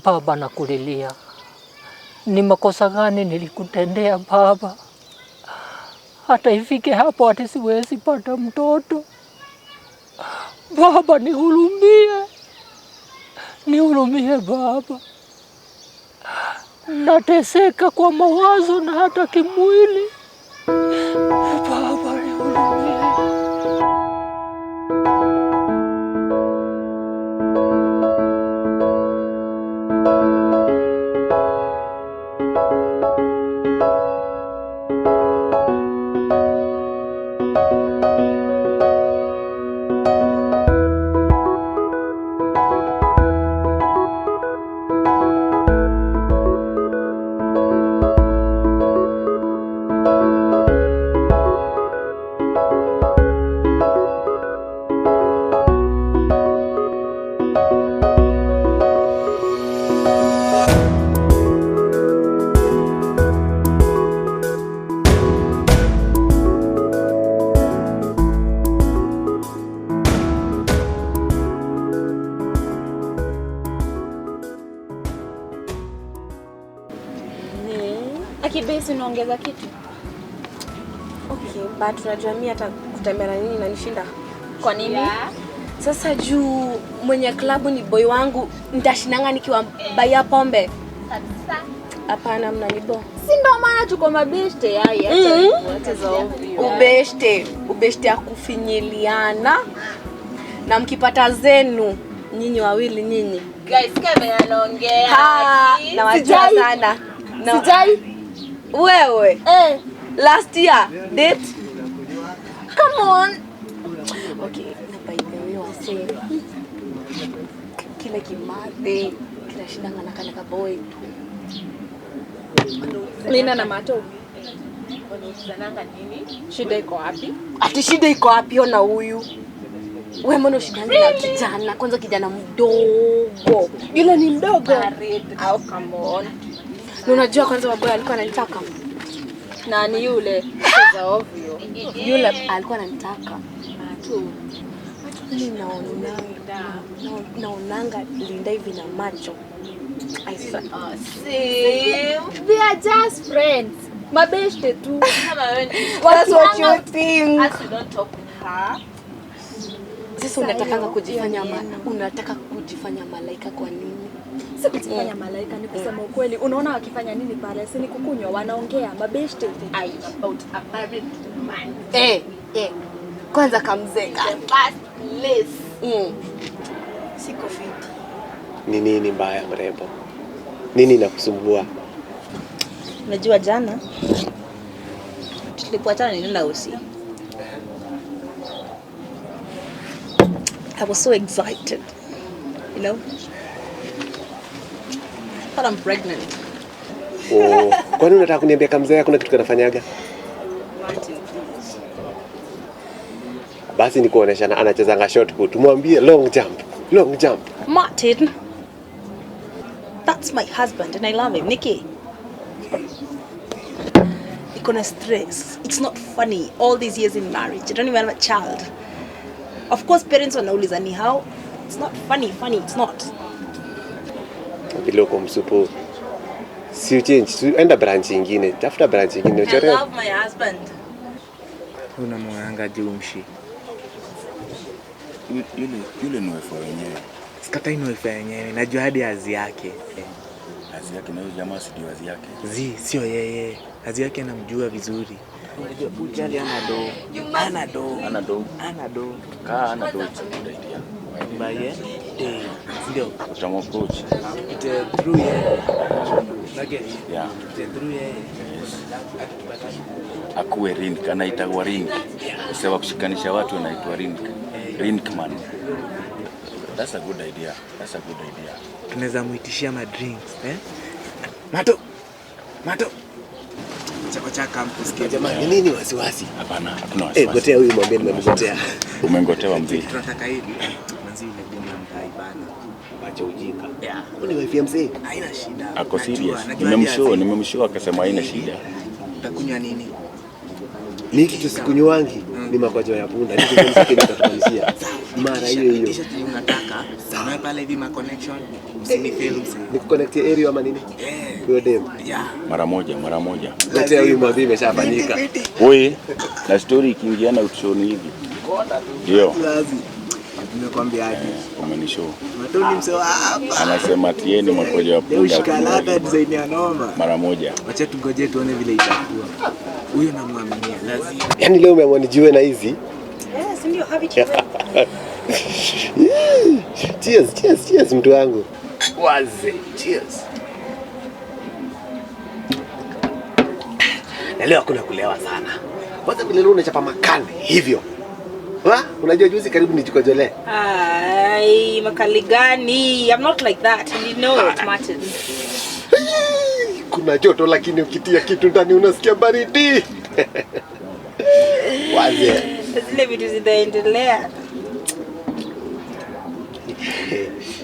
Baba, nakulilia. Ni makosa gani nilikutendea Baba, hata ifike hapo ati siwezi pata mtoto? Baba, nihurumie, nihurumie Baba. Nateseka kwa mawazo na hata kimwili. Baba, nihurumie. Akibesi unaongeza kitu? Okay, but unajua mimi hata kutembea na nini inanishinda. Kwa nini? Yeah. Sasa juu mwenye klabu ni boy wangu, nitashindanga nikiwa baya pombe. Kabisa. Hapana, mnanibo. Si ndo maana tuko mabeshte yai hata za ovyo. Ubeshte, ubeshte ya kufinyiliana. Na mkipata zenu nyinyi wawili nyinyi. Guys, kama anaongea. Na wajua sana. Sijai. Wewe. Eh. Last year date. Come on. Okay, na by the way wase. Kile kimadhe, kila shida ngana kana ka boy tu. Lina na Mato. Wanauzananga nini? Shida iko wapi? Ati shida iko wapi ona huyu? Wewe mbona ushidangi na kijana? Kwanza kijana mdogo. Yule ni mdogo. Oh, come on. Na unajua kwanza waboy alikuwa ananitaka. Nani yule? Za ovyo. Yule alikuwa ananitaka. Mimi naonanga Linda hivi na macho. I swear. They are just friends. Mabeshte tu. That's what you think. As you don't talk with her. Sasa unataka kujifanya malaika kwa nini? Si kujifanya malaika, ni kusema ukweli. Unaona wakifanya nini pale? Si ni kukunywa, wanaongea mabeshte. I about a married man. Kwanza kamzeka. The first place. Siko fiti. Ni nini mbaya mrembo? Nini inakusumbua? Unajua jana tulipoachana nilienda usi. I was so excited. You know? But I'm pregnant. Oh, kwani unataka kuniambia kamzee kuna kitu kanafanyaga? Martin, please. Basi ni kuoneshana anachezanga shot put. Mwambie long jump. Long jump. Martin. That's my husband and I love him. Nikki. Niko na stress. It's not funny. All these years in marriage. I don't even have a child. Of course parents wanauliza ni how. It's not funny, it's not. Vile uko msupu. Si change, enda branch nyingine. Tafuta branch nyingine. I love my husband. Unamwanga jumshi. Yule ni wefa wenyewe. Sikatai ni wefa wenyewe. Najua hadi azi yake. Azi yake na yule jamaa si ndio azi yake? Zi, sio yeye. Azi yake anamjua vizuri. Unajua ujali ana do. Ana do. Ana do. Ana do. Kaa ana do it's a good idea. Mbaye. Ndio. Utamapproach. Ite through yeye. Nage. Yeah. Ite through yeye. Yes. Akuwe rink, anaitwa rink. Sasa kushikanisha watu anaitwa rink. Rink man. That's a good idea. That's a good idea. Tunaweza muitishia ma drinks, eh? Mato. Mato. Chako cha campus kwa jamaa, ni nini wasiwasi? Hapana, hakuna wasiwasi. Gotea huyu mwambie nimemgotea. Umengotewa mzee. Tunataka hivi. Manzi ile demu mtai bana. Acha ujinga. Yeah. Wewe ni wife ya mzee? Haina shida. Ako serious. Nimemshow akasema haina shida. Utakunywa nini? Mimi kitu sikunywangi. Ni makojo ya punda. Nikikuonyesha nitakuonyesha. Mara hiyo hiyo. Kisha chenye unataka. Sawa pale hivi ma connection. Usini film. Nikuconnect area ama nini? Eh. Huyo dem. Yeah. Mara moja, mara moja. Letea huyu mwambie imeshafanyika. Oi, na story ikiingiana utshoni hivi. Ndio. Wazi. Nimekwambia aje. Umenishow. Matoni msee wa hapa. Anasema tieni makojo ya Leo punda. shikalata design ya noma. Mara moja. Wacha tungoje tuone vile itakuwa. Huyo namwaminia lazima. Yaani leo umeamua nijiwe na hizi? Yes, ndio have it your way. Cheers, cheers, cheers mtu wangu. Wazi. Cheers. Na leo hakuna kulewa sana. Kwanza vile leo unachapa makali hivyo. Wa, unajua juzi karibu nijikojolee. Ai, makali gani? I'm not like that. And you know it, Martin. Kuna joto lakini ukitia kitu ndani unasikia baridi. Wazi. Zile vitu zinaendelea.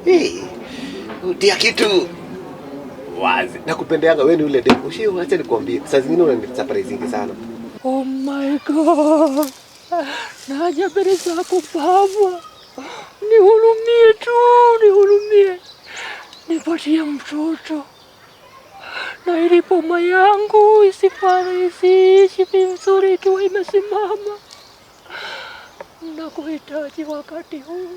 Hey, utia kitu. Wazi. Nakupendeanga wewe ni ule dem. Ushi acha nikwambie. Saa zingine unanisurprising sana. Oh my God. Naja mbele zako Baba, nihurumie tu, nihurumie, nipatie mtoto na ili boma yangu isifare isiishi vizuri ikiwa imesimama. Nakuhitaji wakati huu.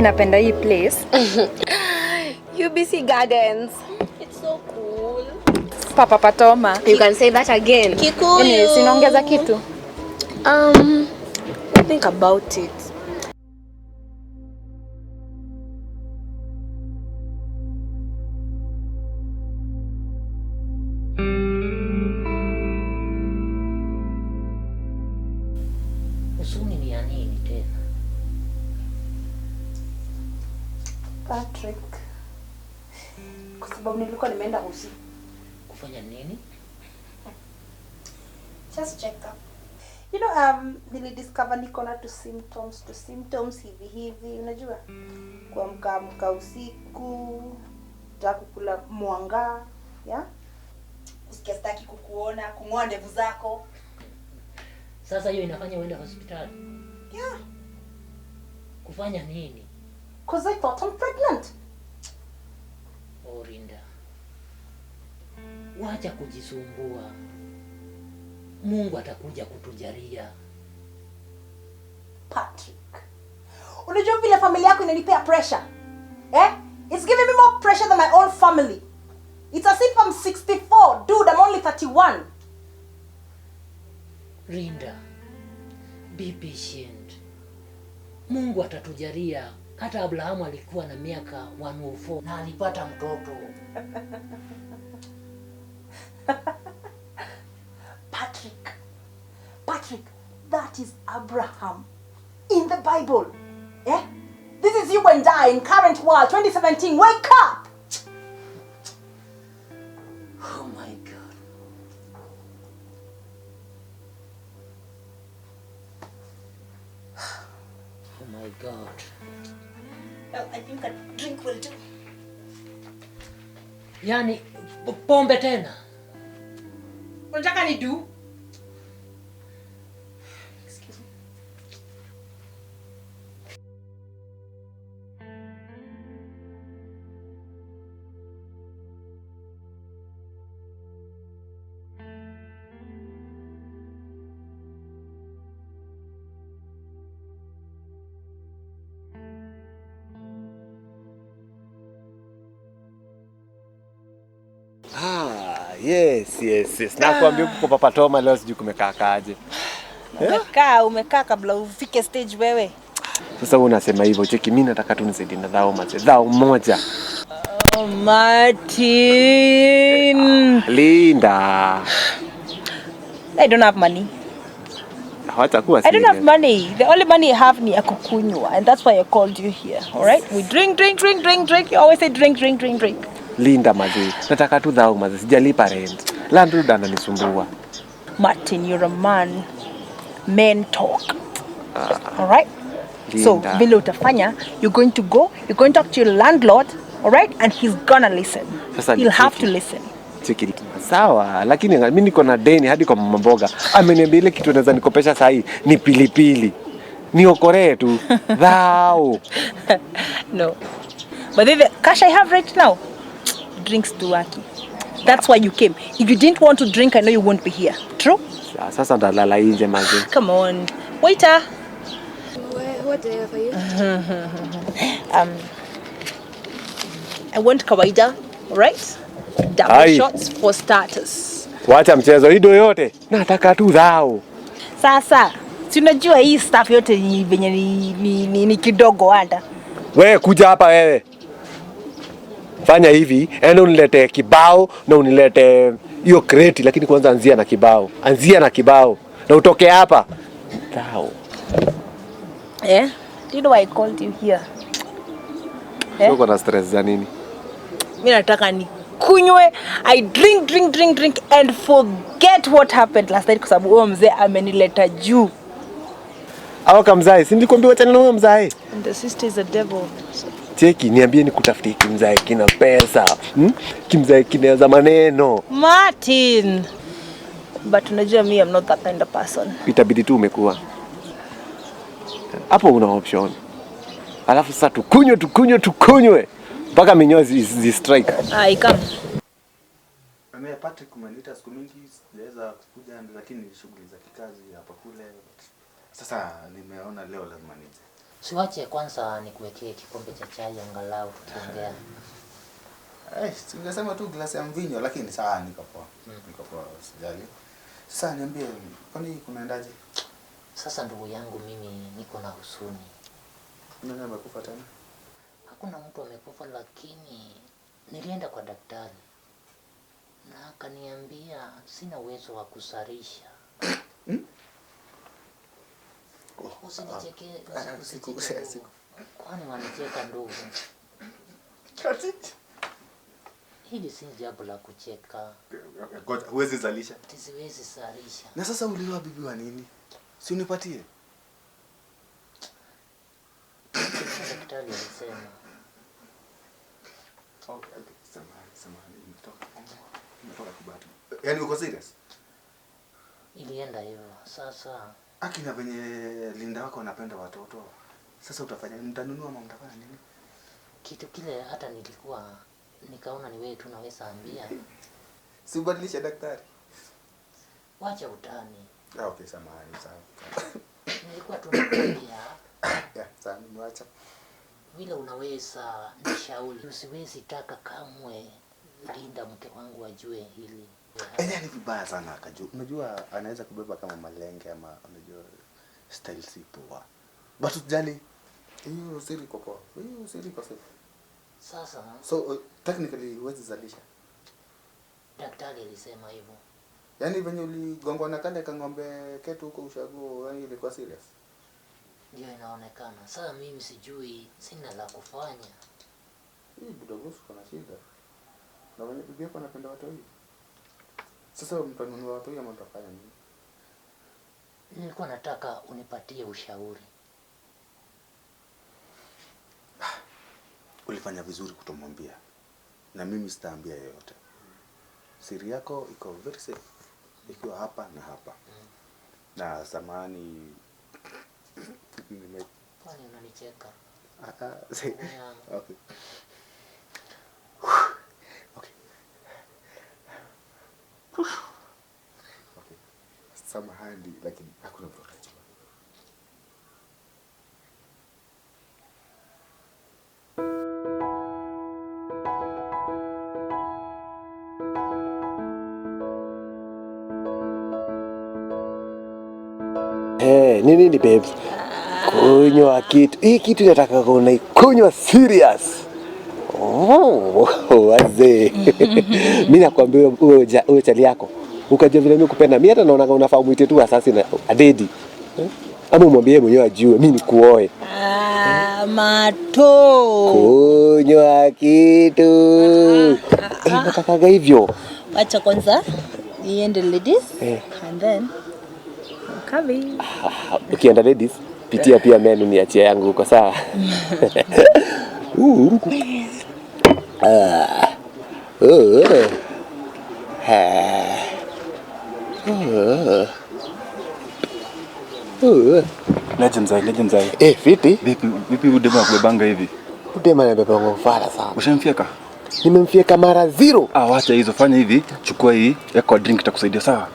Napenda hii place. UBC Gardens. It's so cool. Papa Patoma. You can say that again. Kikuyu. Anyway, sinaongeza kitu. Think about it. Huzuni ni ya nini tena? Patrick. Kwa sababu nilikuwa nimeenda hosi. Kufanya nini? Just check up. You know, nilidiscover niko na two symptoms hivi hivi, unajua? Kuamka amka usiku, kutaka kukula mwanga, yeah? Kusikia sitaki kukuona, kung'oa ndevu zako. Sasa hiyo inafanya uende hospitali? Yeah. Kufanya nini? Cause I thought I'm pregnant. Orinda, wacha kujisumbua. Mungu atakuja kutujalia. Patrick, unajua vile familia yako inanipea pressure. Eh? It's giving me more pressure than my own family. It's as if I'm 64. Dude, I'm only 31. Rinda, be patient. Mungu atatujalia. Hata Abrahamu alikuwa na miaka 104 na alipata mtoto. Patrick, that is Abraham in the Bible. Eh? This is you and I in current world, 2017. Wake up! Oh my God. Oh my God. Well, I think a drink will do. Yani, pombe tena. Unataka ni do? Excuse me. Yes, yes, yes. Nakwambia huko kwa Papa Toma leo sijui kumekaa kaje. Umekaa kabla ufike stage wewe. Sasa wewe unasema hivyo, cheki mimi nataka tu nisaidie na dhao maze. Dhao moja. Oh, Martin. Linda. I don't have money. Hawatakuwa I don't have serious. money. The only money I have ni ya kukunywa, and that's why I called you here. All right? We drink, drink, drink, drink, drink. You always say drink, drink, drink, drink. Linda maze. Nataka tu dhao maze. Sijalipa rent. Landlord ananisumbua. Martin, you're a man. Men talk. All right? So, Linda. vile utafanya, you're going to go, you're going to talk to your landlord, all right? And he's gonna listen. Sasa He'll have nicheki. to listen. Cheki. Sawa, lakini mimi niko na deni hadi kwa mama mboga. Ameniambia ile kitu naweza nikopesha saa hii ni pilipili. Niokoree tu. Dhao. No. But then the cash I have right now, drinks to Waki. That's why you came. If you didn't want to drink, I know you won't be here. True? Sasa ndalala nje maze. Come on. Waiter. What do I have for you? I want kawaida, all right? Double Aye. shots for starters. Wacha mchezo hii ndio yote. Nataka tu dhao. Sasa, si unajua hii stuff yote ni venye ni kidogo hata. Wewe kuja hapa wewe. Fanya hivi, enda uniletee kibao na uniletee hiyo kreti, lakini kwanza anzia na kibao. Anzia na kibao na utoke hapa. Dhao. Eh? Do you know why I called you here? Eh? Uko na stress za nini? Mimi nataka ni kunywe, I drink, drink, drink, drink and forget what happened last night kwa sababu huyo mzee amenileta juu. Au kamzae, si nilikwambia wachana na huyo mzae. And the sister is a devil. So, Cheki, niambie nikutafutie kimzae kina pesa. Kimzae kinaweza maneno. Martin. But unajua me I'm not that kind of person. Itabidi tu umekuwa. Hapo una option. Alafu sasa tukunywe tukunywe tukunywe mpaka minyoo zi strike. Ai, come. Mimi Patrick umeniita siku mingi sijaweza kukuja, lakini shughuli za kikazi hapa kule. Sasa nimeona leo lazima nije. Siwache kwanza nikuwekee kikombe cha chai angalau tukiongea. Si ungesema tu glasi ya mvinyo, lakini sawa, niko poa. Niko poa, sijali. Sasa niambie, kwani kunaendaje? Sasa ndugu yangu, mimi niko na huzuni. Nani amekufa tena? Hakuna mtu amekufa, lakini nilienda kwa daktari na akaniambia sina uwezo wa kuzalisha. Usinicheke, usicheke ndugu. Kwani wanicheka ndugu? Hili si jambo la kucheka. Ngoja, huwezi zalisha. Siwezi zalisha. Na sasa ulioa bibi wa nini? Si unipatie? Daktari alisema. Okay, samahani, imetoka kubati. Yaani uko serious? Ilienda hivyo. Sasa akina venye Linda wako anapenda watoto. Sasa utafanya mtanunua ama mtafanya nini? Kitu kile hata nilikuwa nikaona ni wewe tu naweza ambia. Si ubadilishe daktari. Wacha utani. Okay, samahani, sawa. Nilikuwa tu nakwambia. Yeah, sawa, nimeacha. Vile unaweza nishauri. Usiwezi taka kamwe Linda mke wangu ajue hili. Yaani ni vibaya sana akajua. Unajua anaweza kubeba kama malenge ama unajua style si poa. But usijali. Hiyo siri iko poa. Hiyo siri iko safe. Sasa so technically huwezi zalisha. Daktari alisema hivyo. Yaani venye uligongwa na kale kang'ombe ketu huko ushago, yaani ilikuwa serious. Ndio inaonekana. Sasa mimi sijui, sina la kufanya. Hii budabosu kuna shida. Na wenye bibi yako anapenda watu hivi. Sasa mtanunua watu hivi ama mtafanya nini? Nilikuwa nataka unipatie ushauri. Ulifanya vizuri kutomwambia. Na mimi sitaambia yeyote. Siri yako iko very safe. Ikiwa hapa na hapa. Na samahani Kwani unanicheka? Okay. Okay. Okay. Samahani lakini hakuna mtu atajua. Nini ni babes? Kunywa kitu. Hii kitu nataka kunywa serious. Oh, wazee. Mimi nakwambia wewe chali yako. Ukajua vile mimi kupenda. Mimi hata naona unafaa muite tu asasi na adedi. Ama umwambie mwenyewe ajue mimi nikuoe. Mato. Kunywa kitu. Natakaga hivyo. Wacha kwanza iende ladies. And then coming. Ukienda ladies, pitia pia menu niachie yangu uko sawa. Legend mzai. Vipi? Vipi udema kubebanga hivi? Udema anabebanga ufala sana. Ushamfieka? Nimemfieka mara 0. Wacha hizo, fanya hivi, chukua hii yako drink itakusaidia sawa?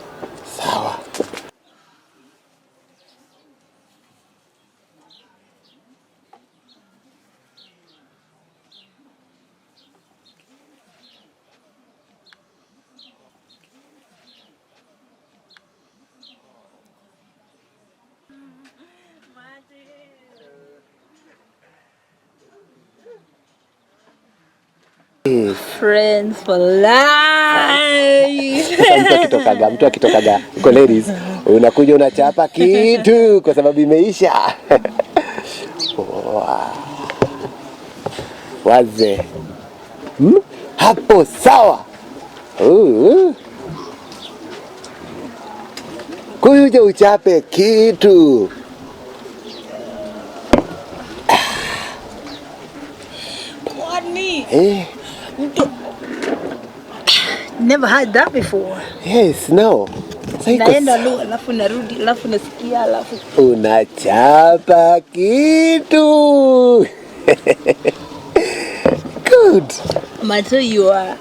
Sawa. Friends for life. Sasa mtu akitokaga uko ladies, unakuja unachapa kitu kwa sababu imeisha. Waze. Hapo sawa. Kuja uchape kitu. Kwani? Never had that before. Yes, no. Naenda lu, alafu narudi, alafu nasikia, alafu unachapa kitu. Good. Mato, you are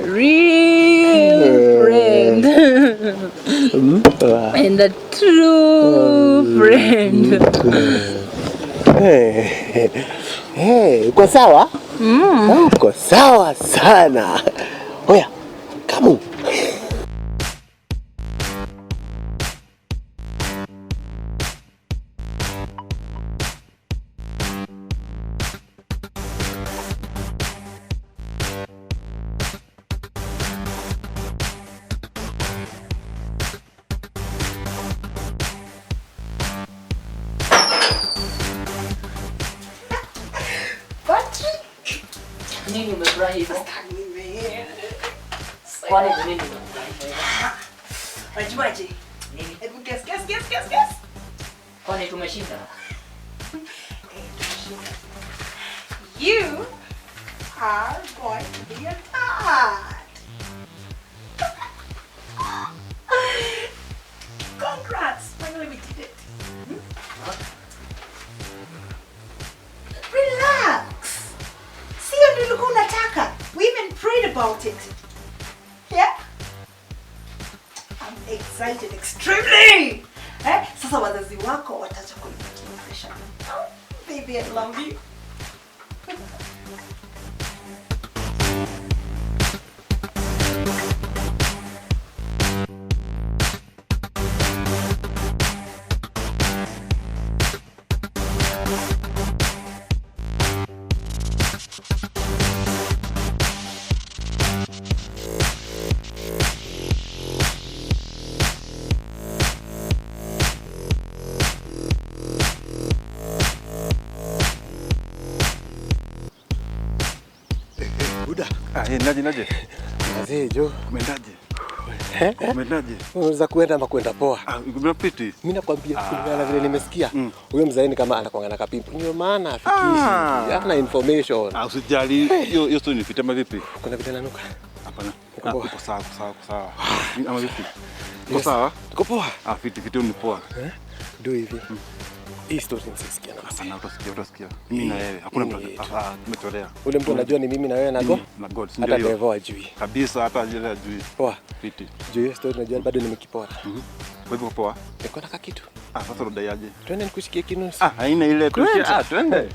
real friend. And a true friend. Hey, uko sawa? Uko sawa sana. Oya, kamu. Nini umefurahi hivyo? Kwani nini umefurahi hivyo? Wajuaje? Nini? Hebu guess, guess, guess, guess, guess. Kwani tumeshinda? Tumeshinda. You are going to be a dad. Congrats! Finally we did it. Relax. Sio nilikuwa unataka. We even prayed about it. Yeah? I'm excited extremely. Sasa wazazi wako wataacha kunipatia pressure. Oh, baby, I love you. Naje. Mzee jo, umeendaje? Umeendaje? Unaweza kuenda ama kwenda poa? Umepiti. Mimi nakwambia kulingana na vile nimesikia. Huyo mzee ni kama anakuanga na kapimpo. Ndio maana afikishi. Hana information. Usijali. Hiyo story ni fitama vipi? Kuna vile nanuka. Hapana. Uko sawa, sawa. Ama vipi? Uko sawa? Tuko poa. Fiti ni poa. Ndio hivi. Hii story nisisikia na. Sana utasikia. Mimi na wewe. Hakuna mtu tumetolea. Ule mtu anajua ni mimi na wewe na go. Na God. Hata Devo ajui. Kabisa hata ajui. Poa. Fiti. Juu hiyo story najua bado nimekipora. Kwa hivyo poa. Niko na kitu. Sasa unadaiaje? Twende nikushikie kinusu. Haina ile tu. Twende.